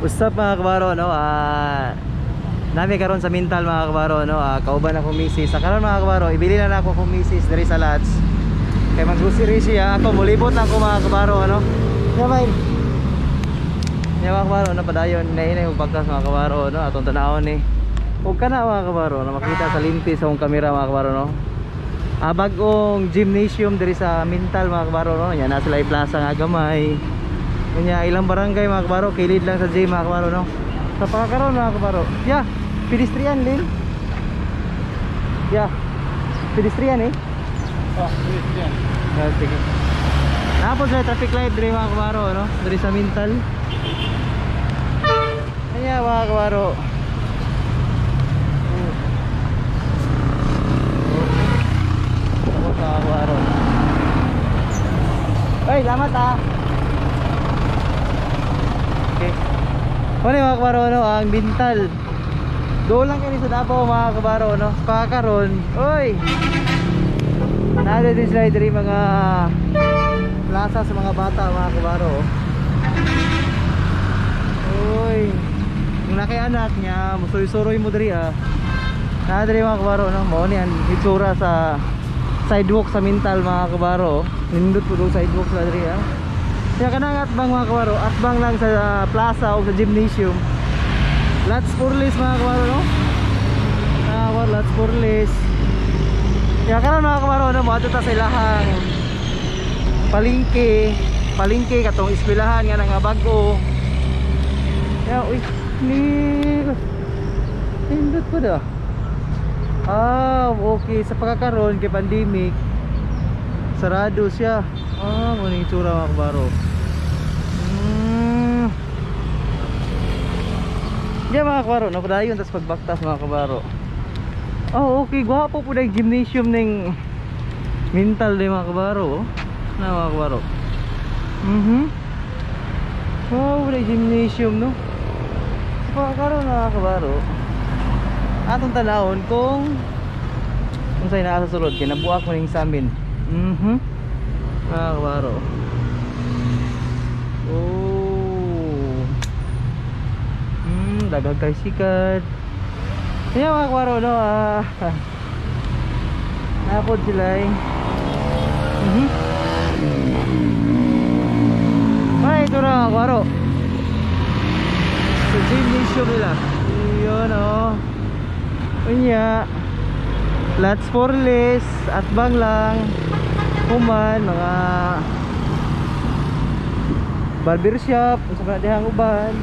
What's up, mga kabaro, no? Nami karon sa Mintal, mga kabaro, no? Kauban ako misis. Sa karon, mga kabaro, ibili na nako akong misis diri sa Lats. Kay mag-grocery siya, ako molibot na ako, mga kabaro, no? Nya may. Nya, mga kabaro, no, padayon na og pagkas, mga kabaro, no? Atong tanawon ni. Ug kana, mga kabaro, no, makita sa linti sa akong kamera, mga kabaro, no? Bagong gymnasium diri sa Mintal, mga kabaro, no? Nya na sila plaza nga gamay. Kanya ilang barangay, mga kabaro, kilid lang sa gym, mga kabaro, no. Sa pagkakaroon, mga kabaro. Yeah, pedestrian lane. Yeah. Pedestrian eh. Oh, pedestrian. Yeah, sige. Napod sa traffic light diri, mga kabaro, no? Diri sa Mintal. Kanya, mga kabaro. Oh. Tapos, mga kabaro. Ay, salamat ah. Okay. Ano, mga kabaro, no, ang Mintal. Doon lang kini sa Davao, mga kabaro, no. Pakaron, oy. Naa din sila diri mga plaza sa mga bata, mga kabaro. Oy. Kung nakay anak niya, musuroy-suroy mo diri ah. Naa diri, mga kabaro, no. Mao ni ang itsura sa sidewalk sa Mintal, mga kabaro. Nindot po doon sidewalk sa diri ah. Kaya kanang atbang, mga kabaro, atbang lang sa plaza o sa gymnasium. Lots for less, mga kabaro, no? Mga kabaro, lots for less. Kaya karon, mga kabaro, no, moadto ta sa ilahang palengke, palengke katong eskwelahan nga nga bag-o. Kaya uy, ni nindot po da. Ah, okay, sa pagkakaroon kay pandemic sarado siya. Ah, mo ning itsura, mga kabaro. Diyan, mga kabaro, napadayon tas pagbaktas, mga kabaro. Oh, okay, gwapo po na yung gymnasium ning Mintal din, mga kabaro, oh. Na, mga kabaro. Wow, na gymnasium, no. Sa pagkakaroon, mga kabaro, atong tanawon kung unsay naa sa sulod kay nabuak mo ning samin. Mga kabaro. Oh. Daghang tricycle. Kaya, mga kabaro, no, napod sila eh. Ay, ito na, mga kabaro. Sa gymnasium nila. Yun, oh. Unya. Lots for less. Atbang lang. Human, mga barbershop, sa mga dihang uban.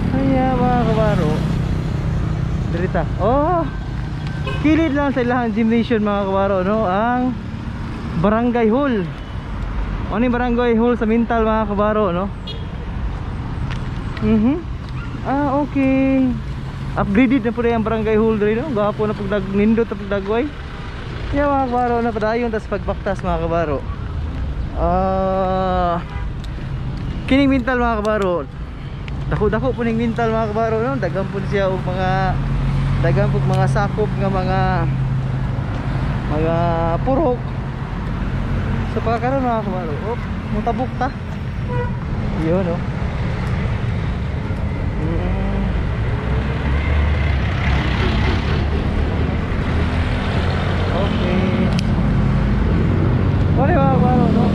Kaya, mga kabaro, dirita. Oh, kilid lang sa ilahang gymnasium, mga kabaro, no, ang barangay hall. Ano yung barangay hall sa Mintal, mga kabaro, no? Ah, okay. Upgraded na po na yung barangay hall diri, no? Gwapo na pag nindot na pagdagway. Kaya, mga kabaro, na padayon tas pagbaktas, mga kabaro. Ah, kining Mintal, mga kabaro. Dako-dako po ning Mintal, mga kabaro, no? Daghan po siya og mga daghan po mga sakop nga mga purok. So pagkakaroon, mga kabaro, oh, mutabok ta. Yun, no. Okay. Wala, mga kabaro, no.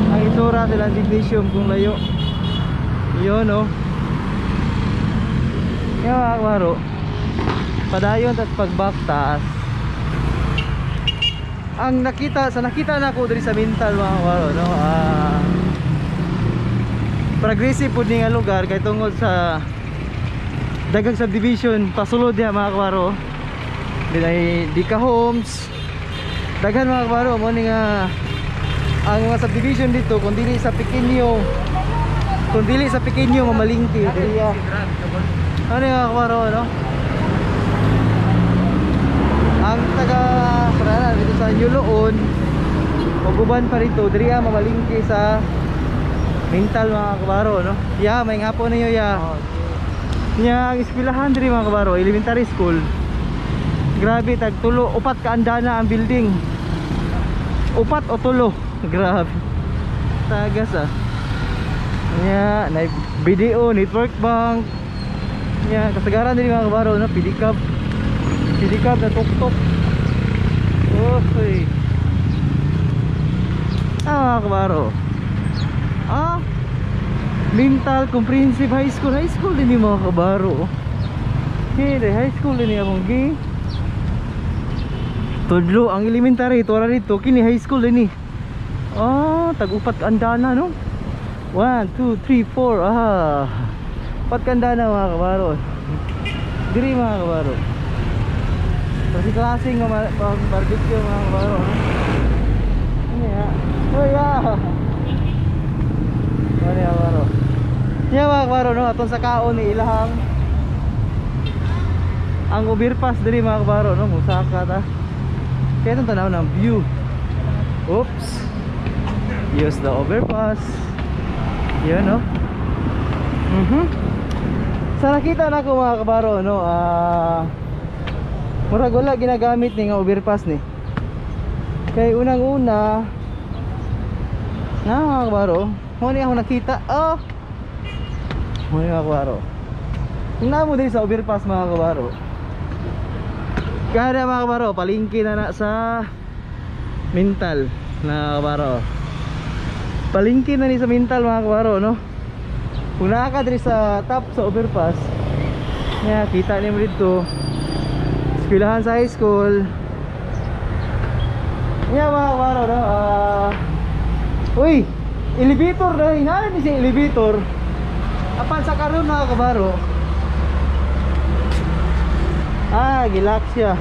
Ang itsura sila gymnasium kung layo. Yun, no. Kaya, mga kabaro, padayon tas pagbaktas. Ang nakita sa nakita nako diri sa Mintal, mga kabaro, no. Progressive pud ni nga lugar kay tungod sa daghang subdivision pasulod diha, mga kabaro. Dinay Dika Homes. Daghan, mga kabaro, mo ni nga ang mga subdivision dito kung dili sa Pequeño, kung dili sa Pequeño mamalingki diri. Ano yung, mga kabaro, no? Ang taga Parana dito sa Yuloon ug uban pa rito diri mamalingki sa Mintal, mga kabaro, no? Ya, may hapon ninyo ya. Nya ang eskwelahan diri, mga kabaro, elementary school. Grabe, tag tulo, upat ka andana ang building. Upat o tulo. Grabe. Tagas ah. Nya, na BDO, Network Bank. Nya, kasagaran diri, mga kabaro, no, pedicab. Pedicab na tuktok. Okay. Ah, mga kabaro. Ah, Mintal Comprehensive High School. High school din ni, mga kabaro. Okay, high school din ni akong gi. Tudlo ang elementary, tuwara dito, kini high school din ni. Ah, tag-upat ka andana, no? 1, 2, 3, 4. Ah. Upat ka andana, mga kabaro. Diri, mga kabaro. Kasi klase nga barbecue, mga kabaro, no? Ano ya? Oh yeah. Ano ya, kabaro? Ya, mga kabaro, no, atong sa kaon ni ilahang ang overpass diri, mga kabaro, no, musaka ta. Kaya itong tanaw ng view. Oops. Use the overpass. Yun, no? Sa nakita na ko, mga kabaro, no, murag wala ginagamit ni nga overpass ni. Kay unang-una na, mga kabaro, mo ni ako nakita. Oh. Mo ni, mga kabaro. Tingnan mo din sa overpass, mga kabaro. Kaya, mga kabaro, palingki na na sa Mintal na, kabaro. Palingki na ni sa Mintal, mga kabaro, no? Kung naa ka diri sa top sa overpass, ya, kita nimo dito. Eskwelahan sa high school. Ya, mga kabaro, no? Ah, uy, elevator na, hinaan ni si elevator. Apan sa karon, mga kabaro. Ah, gi-lock siya.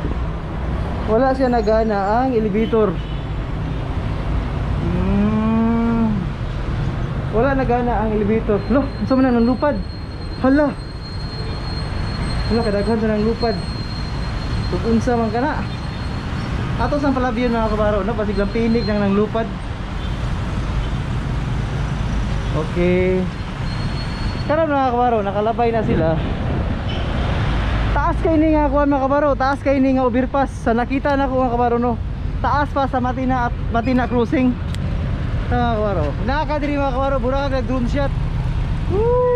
Wala siya nagana ang elevator. Wala nagana ang elevator. Lo, unsa man nang lupad? Hala. Hala, kadaghan sa nang lupad. Kung unsa man kana. Ato sang palabyon, mga kabaro, no, basig lang pinig nang nang lupad. Okay. Karon, mga kabaro, nakalabay na sila. Taas kay ni nga kuan, mga kabaro, taas kay ni nga overpass. Sa nakita na ko, mga kabaro, no. Taas pa sa Matina at Matina Crossing. Sa mga kabaro. Naa ka diri, mga kabaro, mura ka nag drone shot. Woo!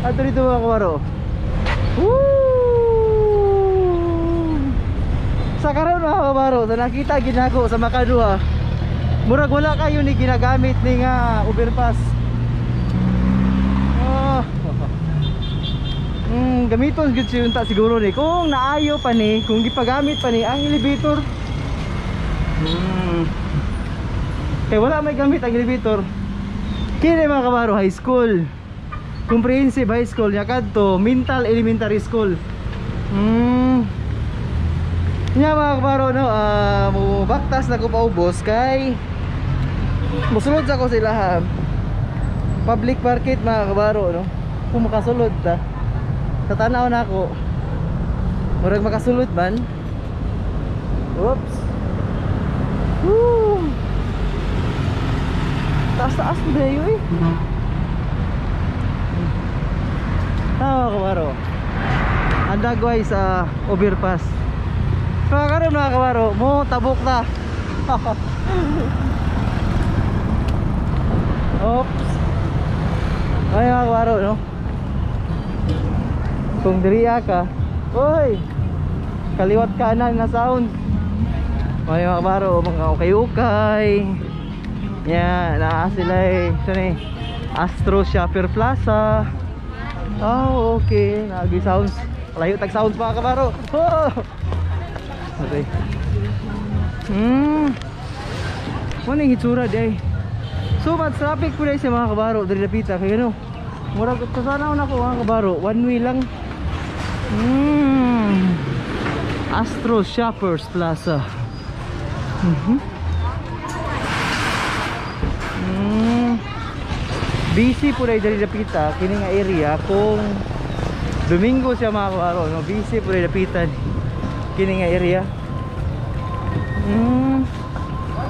Ato dito, mga kabaro. Woo! Sa karon, mga kabaro, sa nakita ginako sa makaduha. Murag wala kayo ni ginagamit ni nga overpass. Oh. Gamiton gyud siya unta siguro ni kung naayo pa ni, kung gipagamit pa ni ang elevator. Kay wala may gamit ang elevator. Kini, mga kabaro, high school. Comprehensive High School nya kadto Mintal Elementary School. Nya, mga kabaro, no, mo baktas na ko paubos kay musulod sa ko sila ha. Public market, mga kabaro, no. Kung makasulod ta. Sa tanaw na ako, murag makasulod man. Oops. Woo! Taas-taas mo dayo eh. Tama, kabaro. Ang dagway sa overpass. Mga karon, mga kabaro, mo tabok na. Oops. Ay, mga kabaro, no. Kung diriya ka, oy, kaliwat kanan na sound. Ay, mga kabaro, mga ukay-ukay. Yan, naa sila eh. Ito ni Astro Shopper Plaza. Oh, okay. Nagi sounds. Layo tag sounds, mga kabaro. Oh! Okay. Mo ning hitsura di ay. So much traffic po sa mga kabaro diri dapita kay ano. Murag kasanaw na ko, mga kabaro, one way lang. Astro Shoppers Plaza. Busy po diri dapita kini nga area kung Domingo siya, mga kabaro, no? Busy po diri dapita kini nga area.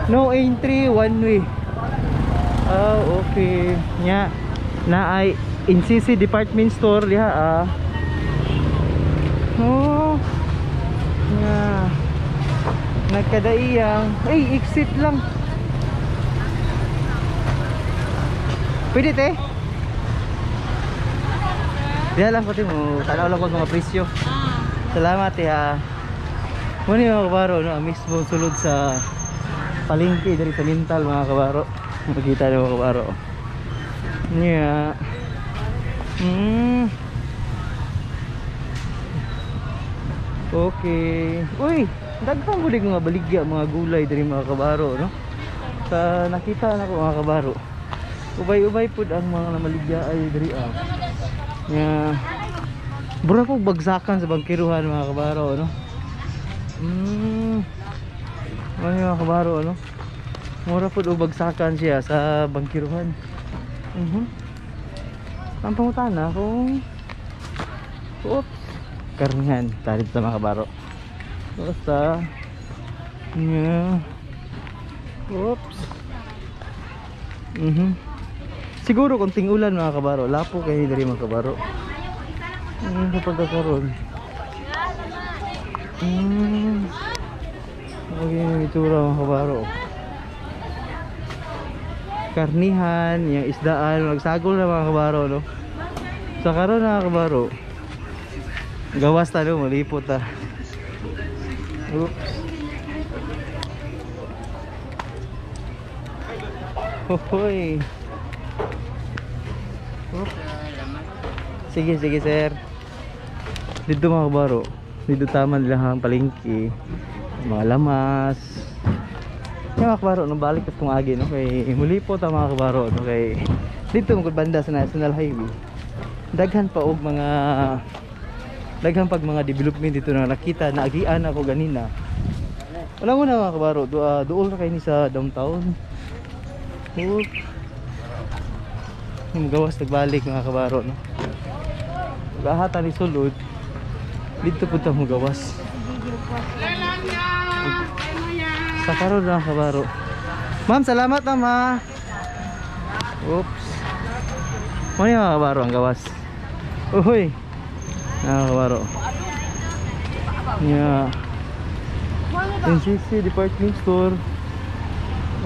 No entry, one way. Oh, okay. Nya na ay NCC department store diha ah. Oh. Nya. Nagkadaiyang. Ay, exit lang. Pwede te? Diha lang ko te mo, tanaw lang ko mga presyo. Salamat te ha. Muna mga kabaro, no, ang mismo sulod sa palengke diri sa Mintal mga kabaro. Makita niyo mga kabaro. Nya. Okay. Uy, daghan gud mga baligya, mga gulay diri mga kabaro, no? Sa nakita na ko mga kabaro. Ubay-ubay pud ang mga namaligya ay diri ah. Nya. Bura ko bagsakan sa bangkiruhan mga kabaro, no? Ano mga kabaro, no? Mura pud og bagsakan siya sa bangkiruhan. Ang pangutana kung oops, karnihan tarit sa mga kabaro. Basta yeah. Oops. Siguro kung ting-ulan mga kabaro, lapo kay diri mga kabaro. Sa pagkakaroon. Okay yung itsura mga kabaro. Karnihan, yung isdaan, nagsagol na mga kabaro, no? Sa karon mga kabaro, gawas ta no, malipot ta. Oops. Hoy. Oops. Sige, sige sir. Dito mga kabaro, dito tama nila ang palengke, mga lamas. Kaya mga kabaro, nung balik at kung agi, no, kay muli po ta mga kabaro, no, kay dito mga banda sa National Highway. Daghan pa og mga daghan pag mga development dito na nakita, naagian ako ganina. Wala mo na mga kabaro, duol ra kay ni sa downtown. Oop. Yung gawas nagbalik mga kabaro, no. Lahat ani sulod dito punta mo gawas. Sa karon mga kabaro. Ma'am, salamat ma'am ha. Oops. Muna yung mga kabaro ang gawas. Uy. Mga kabaro. Yeah. NCC Department Store.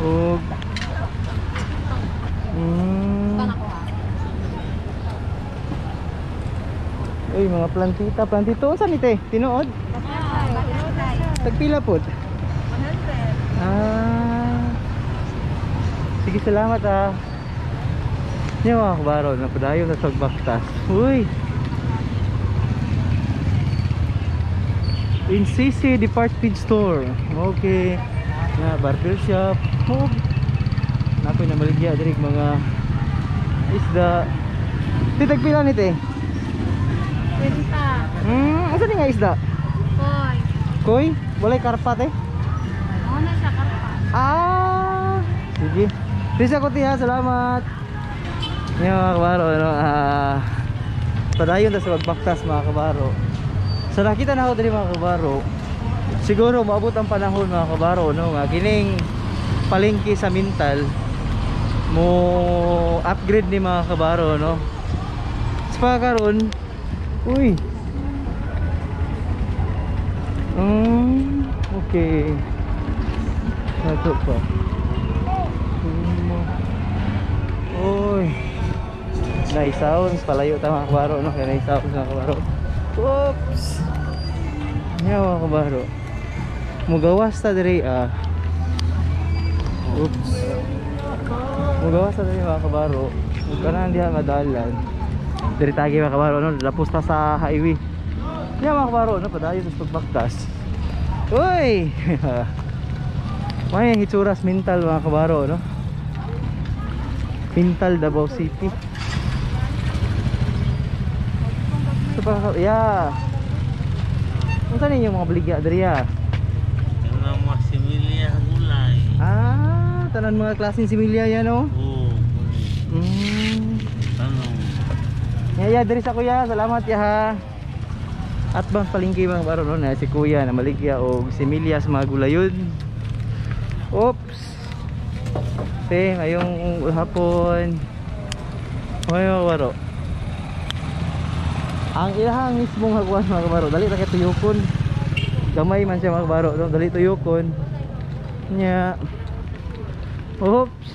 Og Uy, mga plantita, plantito. Unsa ni te? Tinuod? Tagpila pod? 100. Ah. Sige, salamat ah. Niya mga kabaro, napadayon na sa pagbaktas. Uy. NCC Department Store. Okay. Na barber shop. Oh. Nakoy na maligya diri mga isda. Ti tagpila ni te? 20. Asa ni nga isda? Koy. Koy? Walay karpa te? Oo na siya karpa. Ah, sige. Please ako tiha, salamat. Yan mga kabaro, ano, padayon ta sa pagbaktas mga kabaro. So nakita na ako diri mga kabaro. Siguro maabot ang panahon mga kabaro, no, nga kining palengke sa Mintal mo upgrade ni mga kabaro, no. Sa pagkaron, uy. Okay. Sato pa. Uy. Nice sounds, palayo ta mga kabaro, no? Kaya nice sounds mga kabaro. Oops. Nya mga kabaro. Mugawas ta diri ah. Oops. Mugawas ta diri mga kabaro. Kanan diha nga dalan. Diri tagi mga kabaro, no? Lapos ta sa highway. Nya mga kabaro, no? Padayon sa pagbaktas. Uy. May hitsuras Mintal mga kabaro, no? Mintal, Davao City. So pa, yeah. Unsa ninyo mga baligya diri ah? Kanang mga similya gulay. Ah, tanan mga klaseng similya yan, no? Oo. Tanong. Ya, ya, diri sa kuya. Salamat ya ha. At bang palengke mga kabaro, no, na si kuya na maligya og similya sa mga gulayon. Oops. Te, ngayong hapon. Hoy mga kabaro. Ang ilahang mismong hagwan mga kabaro, dali ra kay tuyokon. Gamay man siya mga kabaro, no? Dali tuyokon. Nya. Oops.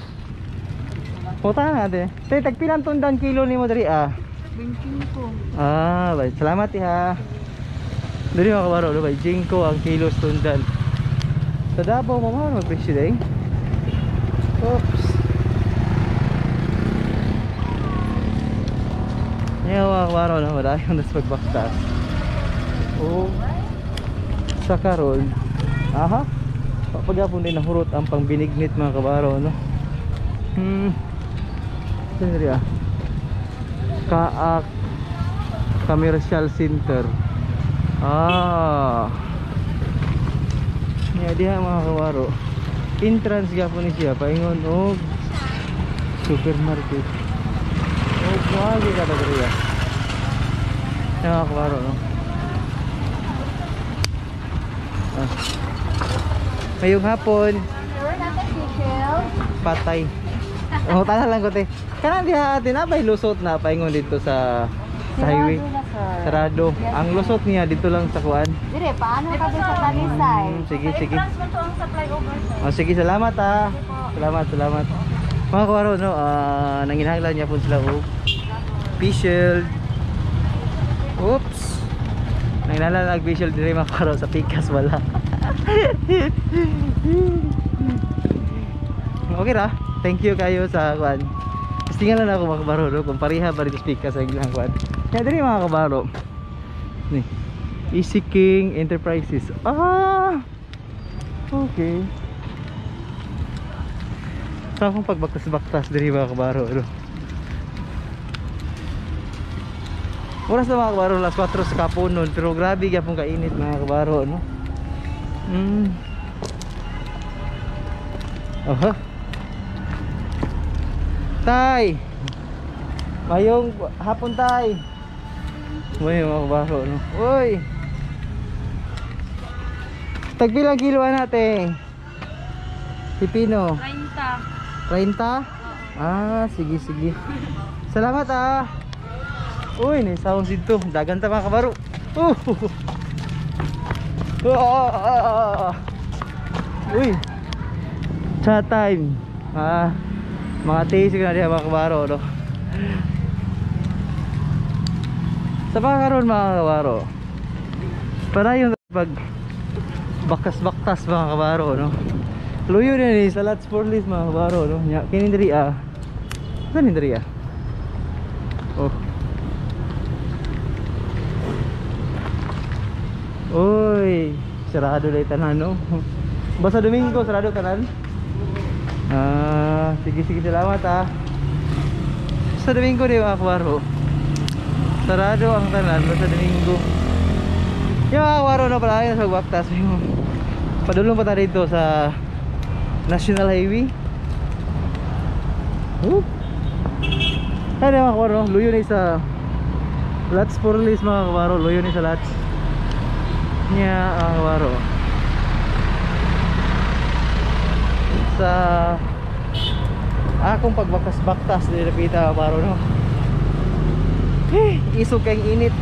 Punta na natin. Te, tagpilang tundan kilo nimo diri ah? 25. Ah, bay. Salamat iha. Diri mga kabaro, no, bay. 5 ang kilo sa tundan. Sa Davao, mamahal magpresyo day. Oops. Ngayon mga kabaro, no, wala yung nas pagbaktas. O, sa karon, aha, pagyapon din nahurot ang pangbinignit mga kabaro, no. Saan ah? Kaak Commercial Center. Ah. Nya diha mga kabaro. Entrance gyapon ni siya paingon og supermarket. Og moagi ka ta diri ah. Mga kabaro, no. Ah. Ngayong hapon, patay. Oh, tanan lang ko te. Kanang diha ate na bay lusot na paingon dito sa highway. Sarado. Yes, ang lusot niya dito lang sa kuan. Dire, paano ka doon sa Talisay? Sige, sige. Entrance mo to ang supply over, sir. Oh, sige, salamat ah. Salamat, salamat. Mga kabaro, no, nanginahanglan niya po sila og face shield. Oops. Nanginahanglan og face shield dire mga kabaro sa pikas wala. Okay ra. Thank you kayo sa kuan. Tingnan lang ako mga kabaro, no, kung pareha ba rin sa pikas ang ilang kuan. Kaya diri mga kabaro. Ni Easy King Enterprises. Ah. Okay. Sa akong pagbaktas-baktas diri mga kabaro, no. Oras na mga kabaro, alas 4 sa kapunon, pero grabe gyapon kainit mga kabaro, no. Aha. Tay. Mayong hapon tay. Uy, mga kabaro, no. Uy. Tagpilang kilo natin? Pipino. 30. 30? Ah, sige sige. Salamat ah. Uy, naisawang dito. Dagan ta mga kabaro. Uy. Chat time. Ah, mga tisig na diha mga kabaro, no. Sa pagkaroon mga kabaro, para yung pag baktas-baktas mga kabaro, no. Luyo din ni sa Lots for List mga kabaro, no. Nya kini diri ah. Saan ni diri ah? Oh. Uy, sarado dai tanan, no. Basta Domingo sarado tanan. Ah, sige sige, salamat ah. Sa Domingo di mga kabaro. Sarado ang tanan basta Domingo. Yung mga kabaro, no, pala sa pagbaktas. Padulong pa tayo dito sa National Highway. Whoop. Ay, mga kabaro, luyo na sa Lots for List mga kabaro, luyo na sa Lots. Nya mga kabaro. Sa akong pagbaktas-baktas dili napita mga kabaro, no. Eh, isog kayong init.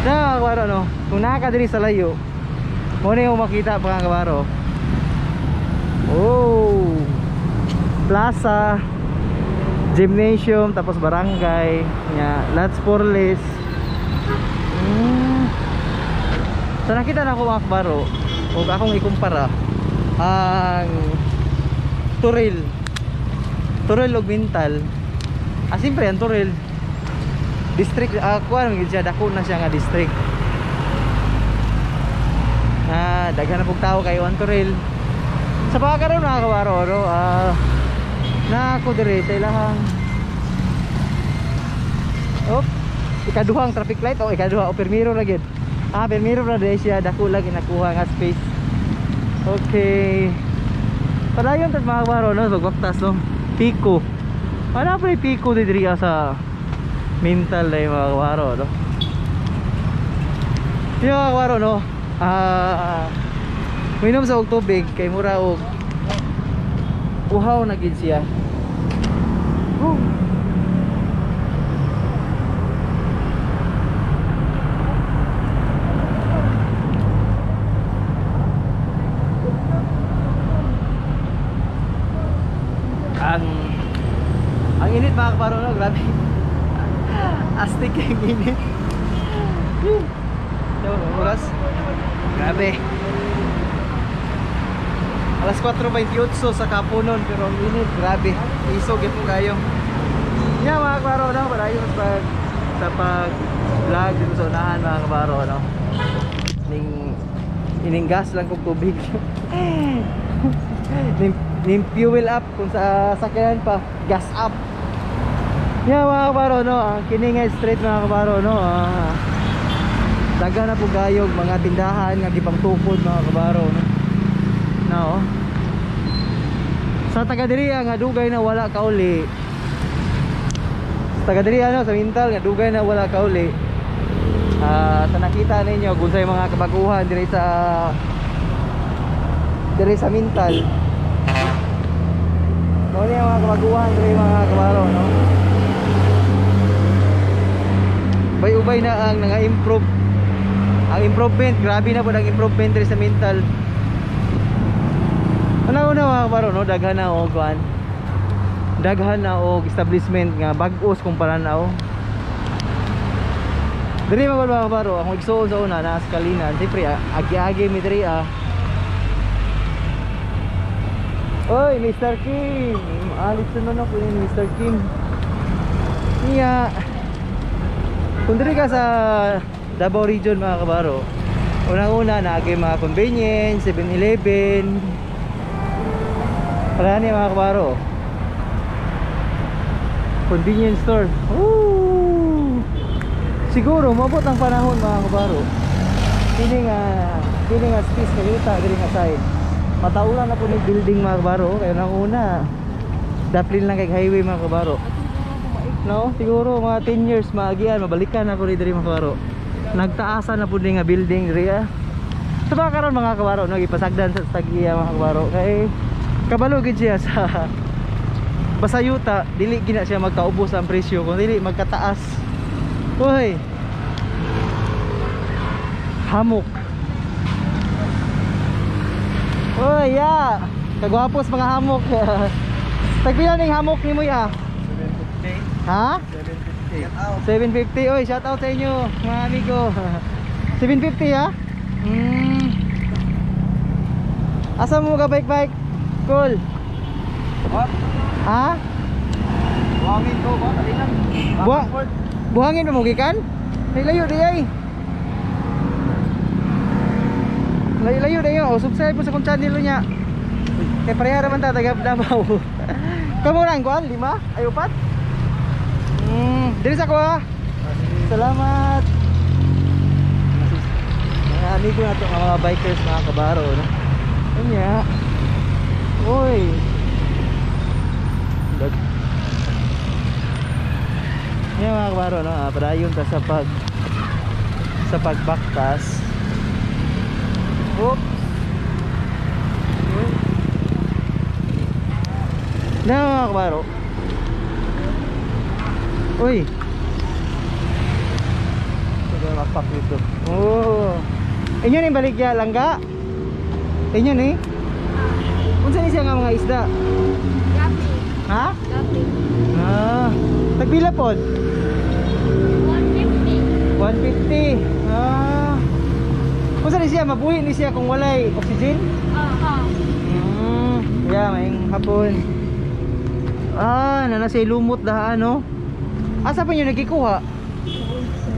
Na mga kabaro, no, kung nakakadiri sa layo, mo na yung makita mga kabaro. Oh, plaza, gymnasium, tapos barangay, nya Lots for List. So nakita na ako mga kabaro, ug akong ikumpara ang Toril. Toril ug Mintal. Ah, siyempre ang Toril district, kuan man gid siya, dako na siya nga district. Ah, daghan na pug tawo kayo ang Toril. Sa pagkaron mga kabaro, no, na ako dire sa ilahang ikaduhang traffic light o ikaduha o permiro ra gid. Ah, permiro ra dire siya, dako lang ginakuha nga space. Okay. Padayon tad mga kabaro, no, pagbaktas, no. Pico. Wala pa Pico diri sa Mintal na yung mga kabaro, no. Yung mga kabaro, no, minom sa og tubig kay mura og uhaw na gid siya. Init mga kabaro, no? Grabe. Astig yung init. Yo, oras. Grabe. Alas 4:28 sa kapunon pero ang init, grabe. Isog gyud po kayo. Yeah, mga kabaro, no? Padayon sa pag vlog dito sa unahan mga kabaro, no? Ning ining gas lang kog tubig. Ning fuel up kung sa sakyanan pa, gas up. Yeah, mga kabaro, no? Ang kini nga street mga kabaro, no? Daghan na po gayog mga tindahan nga gipangtukod mga kabaro, no? No. Sa taga diri nga dugay na wala kauli. Sa taga diri ano sa Mintal nga dugay na wala kauli. Sa nakita ninyo kung sa mga kabaguhan diri sa Mintal. Mao ni ang mga kabaguhan diri mga kabaro, no. Ubay-ubay na ang nga-improve. Ang improvement, grabe na po ang improvement diri sa Mintal. Una-una mga kabaro, no, daghan na og kuan. Daghan na og establishment nga bag-os kung pananaw. Diri mga kabaro, ang igsuon sa una naa sa Kalinan. Siyempre agi-agi mi diri ah. Oy, Mr. Kim. Maalit sa nun ako ni Mr. Kim. Niya. Kung diri ka sa Davao Region mga kabaro, unang-una naagi mga convenience, 7-Eleven. Wala niya mga kabaro. Convenience store. Woo! Siguro maabot ang panahon mga kabaro. Kini nga space nga yuta diri nga side. Mataulan na po ni building mga kabaro. Kaya nang una, daplin lang kay highway mga kabaro. No, siguro mga 10 years maagian mabalikan na po ni diri mga kabaro. Nagtaasan na po ni nga building diri ah. Sa mga karon mga kabaro, no, gipasagdan sa tagiya mga kabaro. Kay kabalo gid siya sa basta yuta, dili gina siya magkaubos ang presyo kung dili magkataas. Uy. Hamok. Uy, ya. Kagwapos mga hamok. Tagpila ning hamok nimo ya? 750. Ha? 750. 750. Oy, shout out sa inyo mga amigo. 750 ha? Asa mo ka bike bike? Cool. What? Ha? Buhangin ko ba? Kalinan. Buhangin ba mo gikan? Layo di ay. Layo di ay. O subscribe mo sa kong channel niya. Kay pareha ra man ta taga Davao. Kamo nang kuan lima? Ay upat? Diri sa ko ha. Salamat. Mga amigo na to mga bikers mga kabaro, no. Unya. Oy. Yan mga kabaro, no? Padayon ta sa pagbaktas. Oops. Na mga kabaro. Uy. Ito mapak dito. Oh. Inyo ni baligya langga? Inyo ni? Unsa ni siya nga mga isda? Gabi. Ha? Gabi. Ah, tagpila pod? 150. 150. Ah. Unsa ni siya mabuhi ni siya kung walay oxygen? Oo. Yeah, maayong hapon. Ah, nana siya lumot dahan no. Asa pa niyo nagkikuha?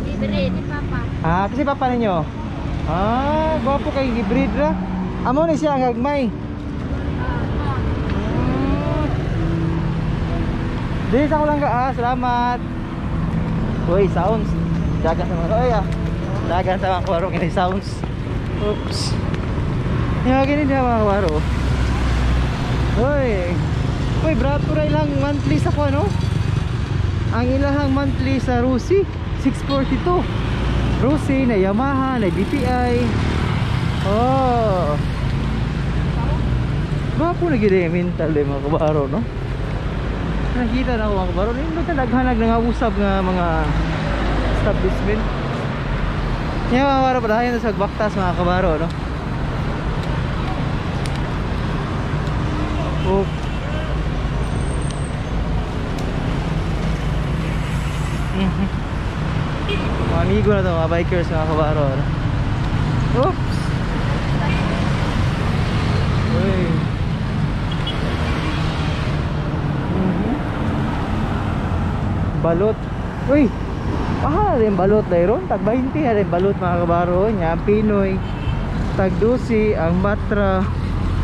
Libre ni Papa. Ah, kasi papa ninyo. Ah, gwapo kay gibreed ra. Amo ni siya ang gagmay. Oo. Dili sa ko lang ka. Ah, salamat. Uy, sounds. Dagan sa mga oy ah. Dagan sa mga kabaro kini sounds. Oops. Yung kini diha mga kabaro. Uy. Uy, brato ra ilang monthly sa ko no? Ang ilahang monthly sa Rusi 642. Rusi na Yamaha, na BPI. Oh. Gwapo na gid mental eh, mga kabaro no. Nakita na ako mga kabaro, hindi ba daghanag nangausap nga mga establishment. Yan mga kabaro, padayon sa baktas mga kabaro no. Oh. Amigo na to, mga bikers, mga kabaro, no? Oops. Uy. Balot. Uy. Mahal rin balot dayron, tag 20 rin balot mga kabaro nya, Pinoy tag 12, ang Matra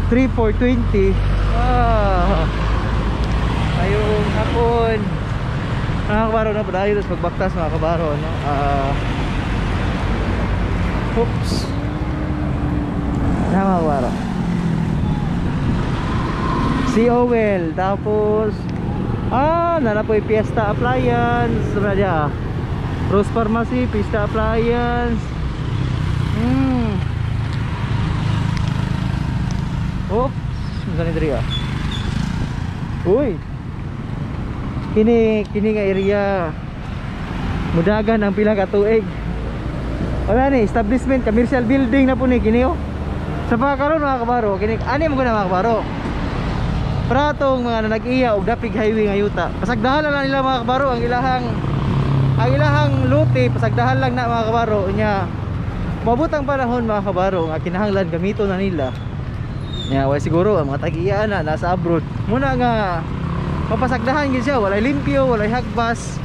3 for 20. Ah. Ayong hapon. Mga kabaro, no, padayon tas pagbaktas mga kabaro, no. Oops. Na mga kabaro. Si Owel, tapos nana po yung Fiesta Appliance, ano niya? Rose Pharmacy, Fiesta Appliance. Oops, saan ni diri ah? Uy. Kini kini nga area mudagan ang pila ka tuig. Wala ni establishment, commercial building na po ni kini oh. Sa pagkaron mga kabaro, kini ani mo guna mga kabaro. Pratong mga nag-iya og dapig highway nga yuta. Pasagdahan lang nila mga kabaro ang ilahang lote, pasagdahan lang na mga kabaro nya. Mabutang panahon mga kabaro nga kinahanglan gamito na nila. Nya way siguro ang mga tag-iya na nasa abroad. Muna nga mapasagdahan gid siya, walay limpyo, walay hagbas.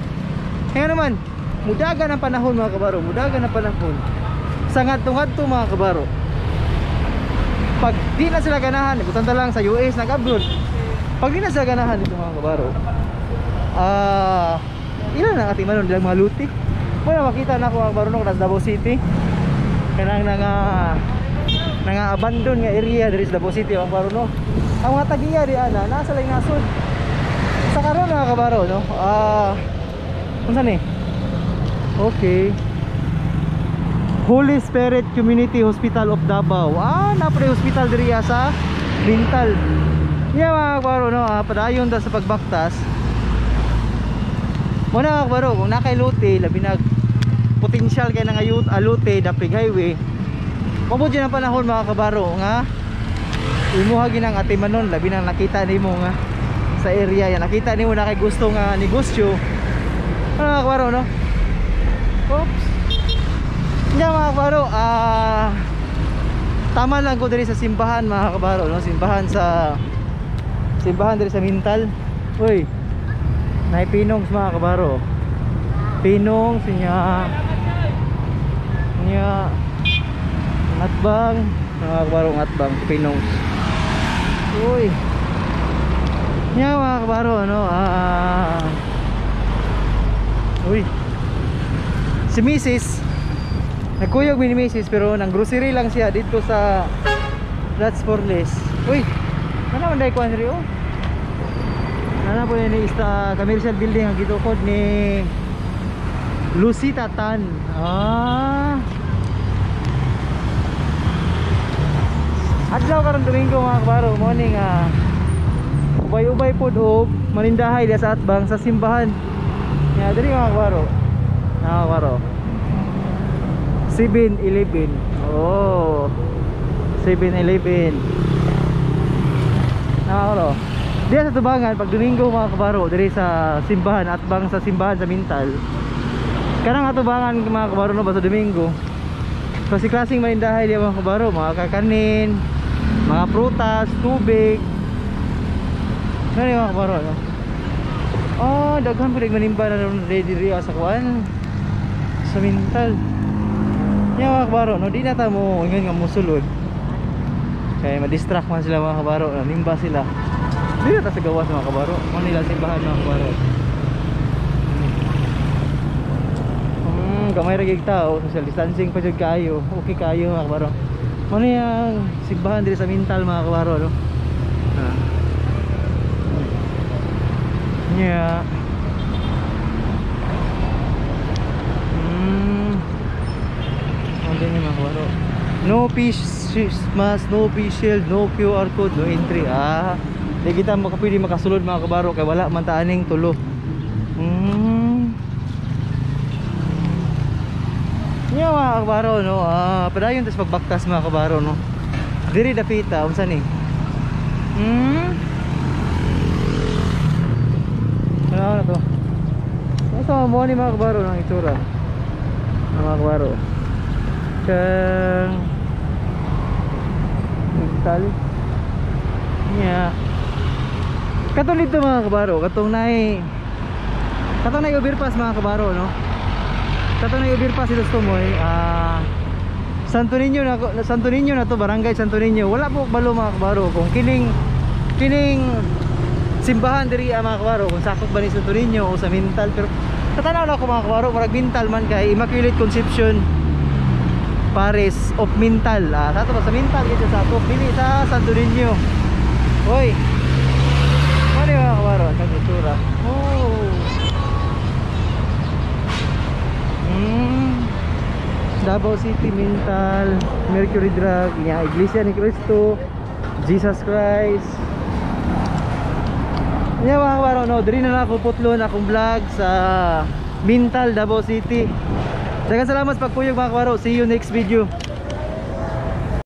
Kaya naman mudagan ang panahon mga kabaro, mudagan ang panahon. Sa ngadto-ngadto mga kabaro. Pag di na sila ganahan, butan ta lang sa US nag-abroad. Pag di na sila ganahan dito mga kabaro, ilan ang ating manon nilang mga luti. Wala makita na ako mga kabaro no, sa Davao City. Kanang nanga abandon nga area diri sa Davao City mga kabaro no. Ang mga tagiya di ana nasa lang nasod. Sa karon mga kabaro no. Unsa ni? Okay. Holy Spirit Community Hospital of Davao. Napre hospital diri sa Mintal. Yeah mga kabaro no, padayon ta sa pagbaktas. Muna mga kabaro, kung nakay lote, labi nag potensyal kay nga lote dapig highway. Mabot ang panahon mga kabaro nga imuha ginang atimanon, labi nang nakita nimo nga sa area yan, nakita nimo na kay gusto nga negosyo. Ano mga kabaro no? Oops. Nya mga kabaro, tama lang ko diri sa simbahan mga kabaro no, simbahan diri sa Mintal. Uy. Nay pinongs mga kabaro. Pinongs nya. Nya ngatbang mga kabaro, ngatbang pinongs. Uy. Nya mga kabaro no, uy. Si Mrs. nagkuyog mi ni Mrs. pero nang grocery lang siya dito sa That's for Less. Uy. Ano man dai kuan diri oh? Nana po ni ista commercial building ang gitukod ni Lucita Tan. Adlaw karon Domingo mga kabaro, morning ubay-ubay pod og manindahay diha sa atbang sa simbahan. Nya diri mga kabaro. Mga kabaro. 7-Eleven. Oh. 7-Eleven. Nakakaro. Diya sa tubangan pag Domingo mga kabaro, diri sa simbahan, atbang sa simbahan sa Mintal. Kanang atubangan mga kabaro no ba sa Domingo. Kasi klaseng manindahay diya mga kabaro, mga kakanin, mga prutas, tubig. Ano mga kabaro no? Oh, daghan pud manimba na ron ready diri sa kuan sa Mintal. Nya mga kabaro no, di na ta mo ingon nga mosulod. Kaya ma-distract man sila mga kabaro, nimba sila. Di na ta sa gawas mga kabaro. Mo nila simbahan mga kabaro. Gamay ra gyud tao, social distancing pa jud kaayo. Okay kaayo mga kabaro. Mo ni ang simbahan diri sa Mintal mga kabaro no. Yeah. Ang ganyan mga kabaro. No fish mask, no fish shield, no QR code, no entry. Di kita makapwede makasulod mga kabaro kay wala man ta aning tulo. Nya mga kabaro no, padayon tas pagbaktas mga kabaro no. Diri dapita unsa ni? Ano na to? Sa mo ni mga kabaro ng itsura. Mga kabaro. Kang Mintal. Nya. Katong dito, mga kabaro, katong naay overpass, mga kabaro, no? Katong naay overpass dito sa Tumoy, Santo Niño na Santo Niño na to, Barangay Santo Niño. Wala po balo, mga kabaro, kung kining kining simbahan diri, mga kabaro, kung sakop ba ni Santo Niño o sa Mintal, pero katanaw na ako, mga kabaro, murag Mintal man kay Immaculate Conception Paris of Mintal. Sa ato ba sa Mintal dito sa sakop dili sa Santo Niño. Hoy. Ano yung mga kabaro? Ang itsura. Oh. Davao City, Mintal, Mercury Drug, nya Iglesia ni Cristo, Jesus Christ. Nya, mga kabaro, no, diri na lang ako putlon akong vlog sa Mintal, Davao City. Daghang salamat sa pagkuyog, mga kabaro. See you next video.